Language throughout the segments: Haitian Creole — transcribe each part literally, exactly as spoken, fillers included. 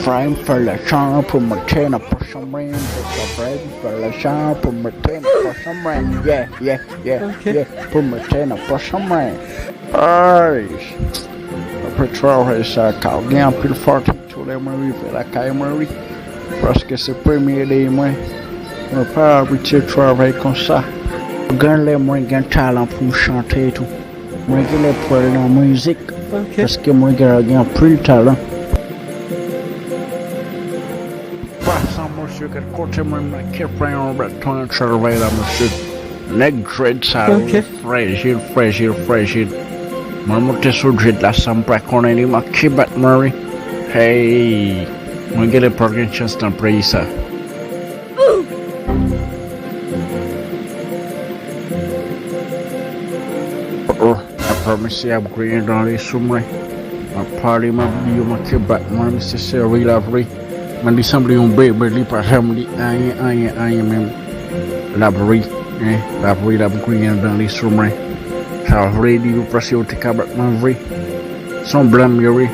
Prime fè lajan pou mete nan pòch mwen, Mister Prime fè lajan pou mete nan pòch mwen, yeah, yeah, yeah, yeah, pou mete nan pòch mwen. Ay, apre travay sa ka gen anpil fatig tou lè mwen rive lakay mwen, wi. Paske se premye day mwen. Mwen pa abitye travay konsa. Gen lè mwen gen talan pou m chante tou. Mwen genlè pral nan mizik, paske mwen genlè gen anpil talan. Pasan, mesye, gad kote mwen manke pran yon baton travay la, mesye. Nèg dread sa yo, frajil, frajil, frajil. Mwen monte sou dread la san m pa konnen, li manke bat mwen, wi. Hey, mwen genlè pral gen chans nan peyi sa. Oh, oh, apa misye ap griyen dan li sou mwen. M ap pale, m ap di yo manke bat mwen, misye sèvi l ap ri. Mwen li sanble yon bebe, li pa janm di anyen, anyen, anyen menm. L ap ri, en, l ap ri, l ap griyen dan li sou mwen. Sa vle di yo panse yo te ka bat mwen vre. Se yon blanm yo ye.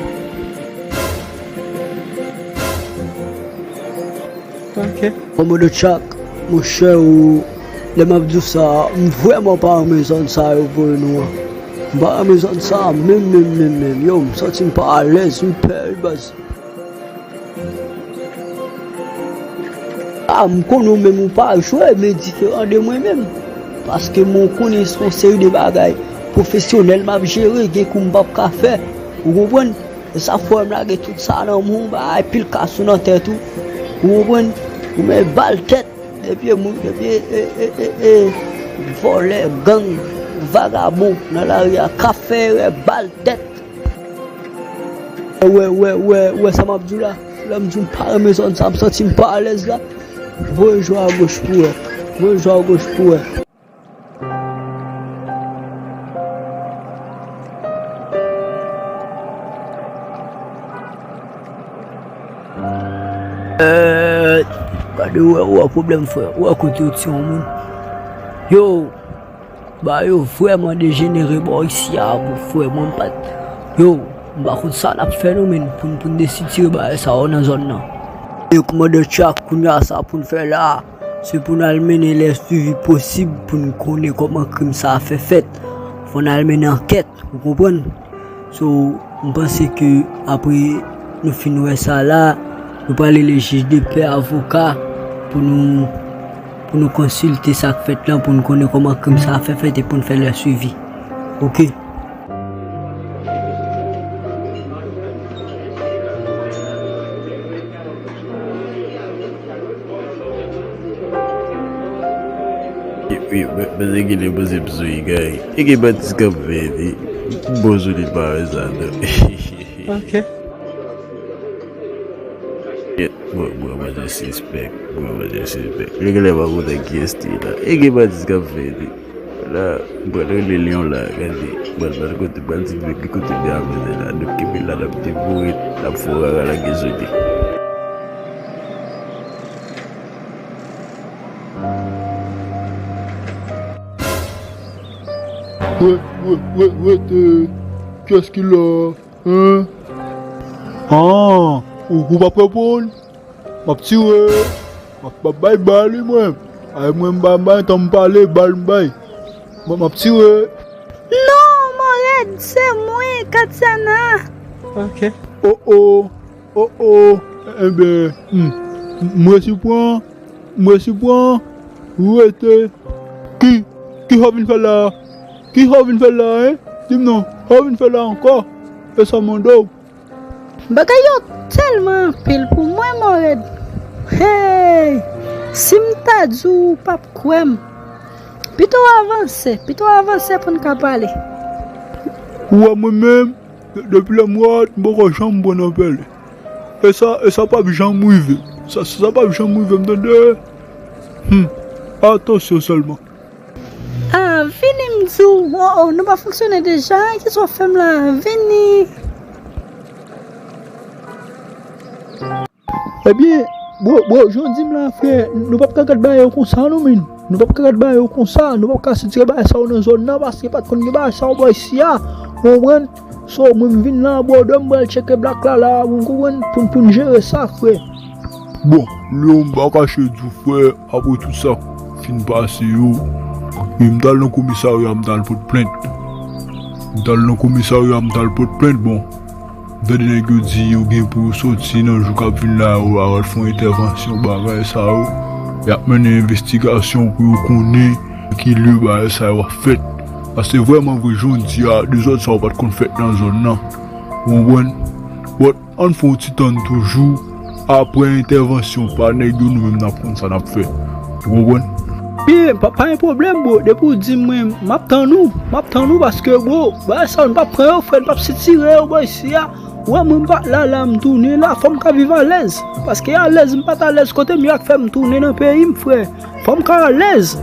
Ok. Kòmandan Chak, monchè, ou, lè m ap di w sa, m vrèman pa renmen zòn sa yo voye nou an. M pa renmen zòn sa menm, menm, menm, menm. Yo, m santi m pa alèz, m pè wi, baz. A, m konnen w menm ou pa jwe, men diferan de mwen menm. Paske mwen konnen se yon seri de bagay pwofesyonèl m ap jere, gen kou m p ap ka fè. Ou konprann? E sa fè m lage tout sa nan men w, bay pil kas ou nan tèt ou. Ou konprann? Ou met bal tèt. Depi moun, depi e, e, e, e, vòlè, gang, vagabon nan lari a, k ap fè erè, bal tèt. Wè, wè, wè, wè sa m ap di w la. Lè m di w m pa renmen zòn sa, m santi m pa alèz la. Voye jwe agoch pou wè. Voye jwe agoch pou wè. Eh, gade, wè, wè pwoblèm, frè. Wè kote yo tiye yon moun. Yo, ba yo vrèman dejenere bò isi a, pou frè mwen, m pa t. Yo, m pa konn sa n ap fè non, men pou n, pou n desitire bagay sa yo nan zòn nan. E kòmandan Chak, kounye a sa pou n fè la, se pou n al mennen lè swivi posib pou n konnen kòman krim sa a fè fèt. Fò n al mennen ankèt, ou konprann? So, m panse ke apre nou fin wè sa la, nou pral rele jij de pè, avoka, pou nou, pou nou konsilte sa k fèt lan, pou n konnen kòman krim sa a fè fèt e pou n fè lè swivi. Ok. Wi, wi, men, men se ki li poze m sou igay. E gen batis k ap fè, li. Bon, sou li pa wè sa, non. Ok. Mwen, mwen, mwen, se sispèk. Mwen, mwen, se sispèk. Li genlè pa konnen kiyès li la. E gen batis k ap fè, li. La, m pral rele Lyon la, gade. M pral, pral kote, pral di nèg li kote li a mete la. Nou kenbe la, n ap devore, n ap fè rara lage sou li. Wè, wè, wè, wè, te, kiyès ki la, en? Ah, ou, ou p ap reponn? M ap tire. M ap, m ap bay bal, wi, mwen. Ay, mwen, m bay, m bay, tan m pale, bal m bay. Mwen, m ap tire. Non, Mòrèd, se mwen, Katiana. Ok. Oh, oh. Oh, oh. Enben, hmm. M, m resi pran. M resi pran. Rete. Ki, ki sa w vin fè la? Ki sa w vin fè la, en? Di m non. Sa w vin fè la ankò? E sa m mande w? Bagay yo tèlman anpil pou mwen, Mòrèd. Hey! Si m ta di w, w p ap kwè m. Pito w avanse, pito w avanse pou n ka pale. Ou wè mwen menm, de-, depi lè m wè w, m poko janm pran nan pèlen. E sa, e sa p ap janm rive. Sa, sa p ap janm rive m, tande? Hmm. Atansyon sèlman. Ah, vini m di w, oh, oh, nou pa fonksyone deja, kisa w fè m la? Vini. Ebyen, bro, bro, jan w di m la, frè, nou p ap ka gad bagay yo konsa non, men. Nou p ap ka gad bagay yo konsa, nou p ap ka sitire bagay sa yo nan zòn nan, paske pa t konn gen bagay sa yo bò isi a. Ou konprann? So, mwen m vin la, bro, dwe m pral tcheke Black la, la, ou konprann, pou, pou n jere sa, frè. Bon, Leon, m pa kache di w, frè, apre tout sa k fin pase yo, e m t al nan komisarya, m t al pot plent. M t al nan komisarya, m t al pot plent, bon. M tande nèg yo di yo gen pou yo soti nan jou k ap vin la, yo al fè yon entèvansyon, bagay sa yo. Y ap mennen envestigasyon pou yo konnen ki lye bagay sa yo ap fèt. Paske vrèman vre, jan w di a, dezòd sa yo pa t konn fèt nan zòn nan. Ou konprann? But, ann fè yon ti tann toujou. Apre entèvansyon pa nèg yo, nou menm n ap konn sa n ap fè. Ou konprann? Byen, pa, pa gen pwoblèm, bro. Depi w di m, mwen, m ap tann ou. M ap tann ou paske, bro, bagay sa yo, n p ap pran yo, frè, n p ap sitire yo bò isi a. Ou wè, mwen, m pa la, la, m tounen la, fò m ka viv alèz. Paske alèz, m pa t alèz kote m, yo ak fè m tounen nan peyi m, frè. Fò m ka alèz.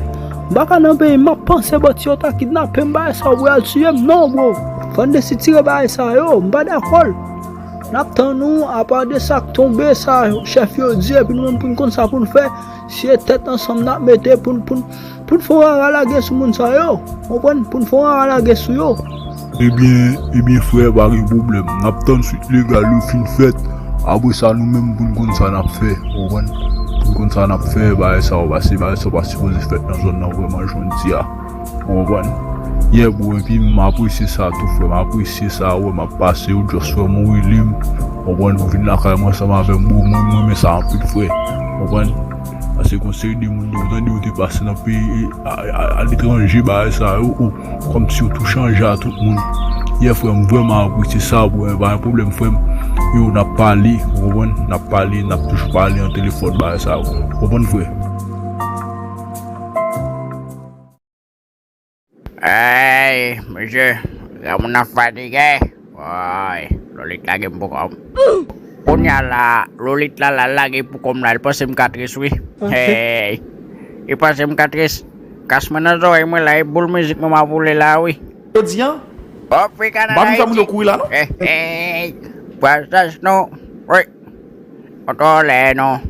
M pa ka nan peyi m, m ap panse bò ti yo ta kidnape m, bagay sa yo, bro, y al tiye m. Non, bro. Fò n desitire bagay sa yo. M pa dakò l. N ap tann ou, apa de sa k tonbe, sa chèf yo di, epi nou menm pou n konn sa pou n fè. Si e tèt ansanm n ap mete pou n, pou n, pou n fè yon rara lage sou moun sa yo. Konprann? Pou n fè yon rara lage sou yo. Ebyen, ebyen, frè, pa gen pwoblèm. N ap tann swit legal yo fin fèt. Apre sa, nou menm pou n konn sa n ap fè. Ou konprann? Pou n konn sa n ap fè, bagay sa yo, paske bagay sa yo pa sipoze fèt nan zòn nan vrèman, jan w di a. Ou konprann? Yeah, bro, epi m apresye sa tou, frè. M apresye sa, wè, m ap pase, ou just fè m ou rele m. Ou konprann? Ou vin lakay mwen ansanm avè m, bro. Mwen, mwen renmen sa anpil, frè. Ou konprann? Paske gon seri de moun yo tande yo te pase nan peyi, a, a, aletranje, bagay sa yo, o, kòmsi yo tou chanje a tout moun. Yeah, frè, m vrèman apresye sa, bro. Pa gen pwoblèm, frè m. Yo, n ap pale, ou konprann? N ap pale, n ap toujou pale an telefòn, bagay sa yo. Ou konprann, frè? Ey, mesye, granmoun nan fatige. Woy, Lolit lage m pou kò m. Kounye a la, Lolit la, la lage pou kò m la, li panse m ka tris, wi. Hey, li panse m ka tris. Kas mwen nan zòrèy mwen la, e boul mizik mwen m ap woule la, wi. Jodi a, m pa vin fè moun yo kouri la, non. Hey, hey, pwazaj nou, wi. Kontwole nou.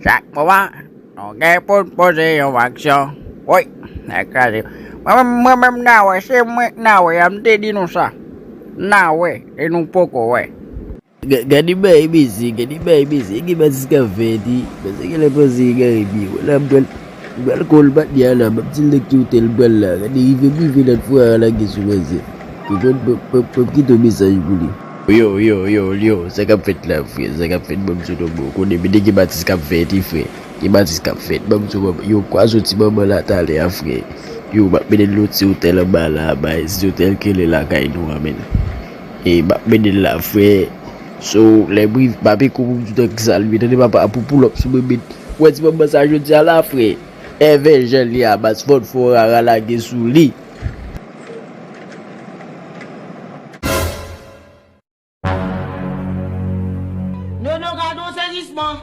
Chak moman, nou gen pou n poze yon aksyon. Woy, nèg kraze. Mwen, mwen, mwen menm, Nawè, se mwen k Nawè a, m te di nou sa. Nawè, e nou poko wè. Ga-, gade bay mesye, gade bay mesye, gen batis k ap fèt, wi. Mesye gen lè panse gen epi, wè la, m pral, m pral kòl patnè a la, m ap di l nan ki otèl m pral la. Gade, rive m rive lòt fwa a, lage sou mesye. Konprann, p-, p-, p-, kite yon mesaj pou li. Yo, yo, yo, yo, sa k ap fèt la, frè? Sa k ap fèt, ban m sou non, bro. Konnen, men gen batis k ap fèt, wi, frè. Gen batis k ap fèt. Ban m sou, yo, kwa soti manman la talè a, frè. Yo, m ap mennen l nan ti otèl anba la, bay, ti otèl kele lakay nou an, men. E, m ap mennen l la, frè. So, lè m rive, m ap eko pou m di w nan ki sa l ye. Tande papa, pou pull up sou mwen, men. Ou wè ti manman sa jodi a la, frè. Èvè jan l ye a, baz, fò n fè yon rara lage sou li. Nono, gade yon sezisman.